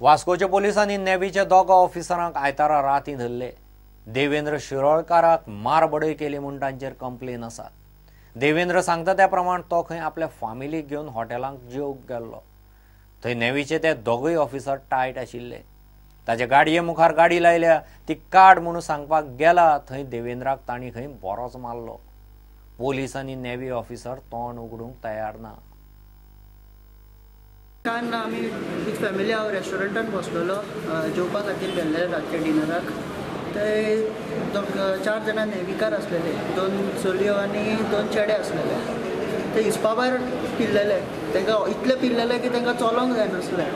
वास्कोच्या पोलिसांनी नेव्हीच्या दोगा ऑफिसरांक आयतारा राती धरले. देवेंद्र शिरोळकाराक मारबडय केली म्हूण तांचेर कंप्लेन आसा. देवेंद्र सांगता त्या प्रमाण तो खंय आपल्या फामिलीक घेवन हॉटेलांक जेवंक गेल्लो. थंय नेव्हीचे ते दोगूय ऑफिसर टायट आशिल्ले. ताच्या गाडये मुखार गाडी लायल्या ती काड म्हणून सांगपाक गेला थंय देवेंद्राक तांणी खंय बरोच मारलो. पोलीस आनी नेव्ही ऑफिसर तोंड उगडूंक तयार ना. काल आमी विथ फॅमिली हांव रेस्टॉरंटान बसलेलो जेवपा खातीर गेल्ले रातच्या डिनराक. ते 4 जाणां नेव्हीकार आसलेले, 2 चलयो आनी 2 चेडे आसलेले. ते हिसपा भायर पिल्लेले, तांकां इतले पिल्लेले की तांकां चलोंक जायनासलें.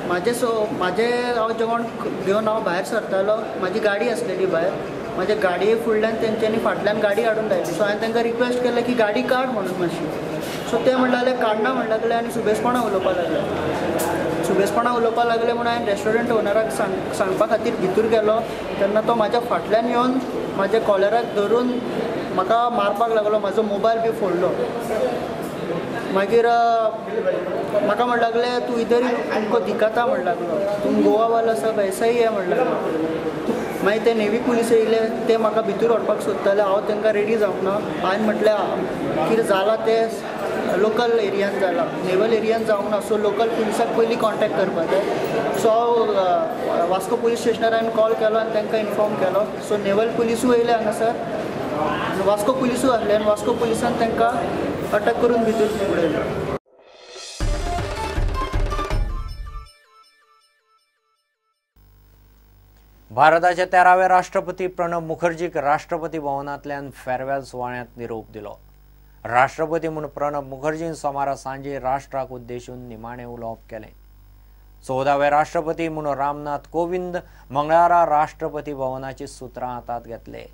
म्हाजें हांव जेवण घेवन हांव भायर सरतालो, म्हाजी गाडी आसलेली भायर, म्हाज्या गाडये फुडल्यान तेंच्यांनी फाटल्यान गाडी हाडून लायली. सो हांवें तांकां रिक्वेस्ट केलें की गाडी काड म्हणून मातशी. सो ते म्हणटा लागले काडना म्हणटा लागले आनी सुबेजपणां उलोवपाक लागले. सुबेजपणां उलोवपाक लागले म्हणून हांवें रेस्टॉरंट ओनराक सांगपा खातीर भितर गेलो तेन्ना तो म्हाज्या फाटल्यान येवन म्हाज्या कॉलराक धरून म्हाका मारपाक लागलो. म्हाजो मोबायल बी फोडलो. मागीर म्हाका म्हणटा लागले तूं इधर तुमको दिखाता म्हणटा लागलो, तुम गोवा वाला सब ऐसा ही है म्हणटा लागलो. मागीर ते नेव्ही पुलीस येयले, ते म्हाका भितर व्हरपाक सोदताले. हांव तांकां रेडी जावंक ना. हांवें म्हटलें कितें जालां तें लोकल एरियान जालां, नेवल एरियान जावंक ना. सो लोकल पुलिसाक पयलीं कॉन्टेक्ट करपाक जाय. सो हांव वास्को पुलीस स्टेशनार हांवें कॉल केलो आनी तांकां इन्फॉर्म केलो. सो नेवल पुलिसूय येयले हांगासर, वास्को पुलिसूय आसले आनी वास्को पुलिसान तांकां अटक करून भितर उडयलो. भारताचे 13वे राष्ट्रपती प्रणब मुखर्जीक राष्ट्रपती भवनांतल्यान फेरवेल सुवाळ्यांत निरोप दिलो. राष्ट्रपती म्हूण प्रणब मुखर्जीन सोमारा सांजे राष्ट्राक उद्देशून निमाणें उलोवप केलें. 14वे राष्ट्रपती म्हूण रामनाथ कोविंद मंगळारा राष्ट्रपती भवनाची सुत्रां हातांत घेतले.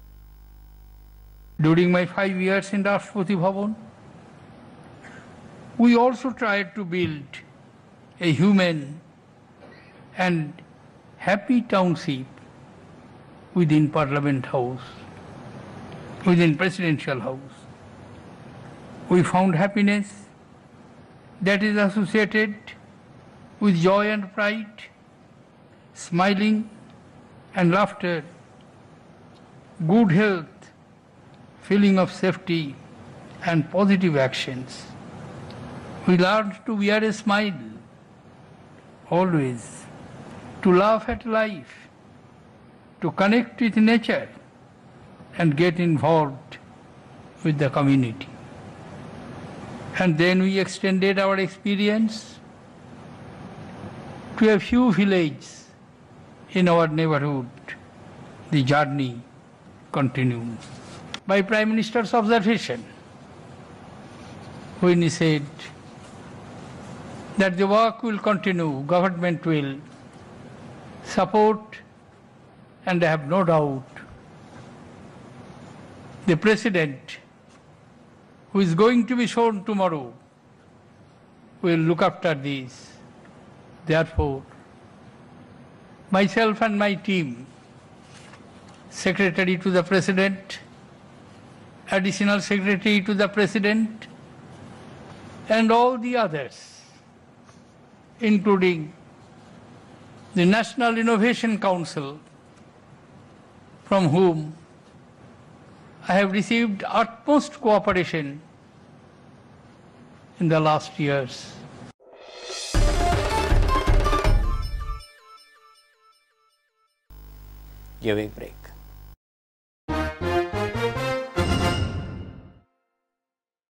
During my 5 years in Rashtrapati Bhavan, we also tried to build a human and happy township within Parliament House, within Presidential House. We found happiness that is associated with joy and pride, smiling and laughter, good health, feeling of safety and positive actions. We learned to wear a smile always, to laugh at life, to connect with nature and get involved with the community. And then we extended our experience to a few villages in our neighborhood. The journey continues. By Prime Minister's observation, when he said that the work will continue, government will support, and I have no doubt the President, who is going to be shown tomorrow, will look after this. Therefore, myself and my team, Secretary to the President, Additional Secretary to the President, and all the others, including the National Innovation Council, from whom I have received utmost cooperation in the last years. Give a break.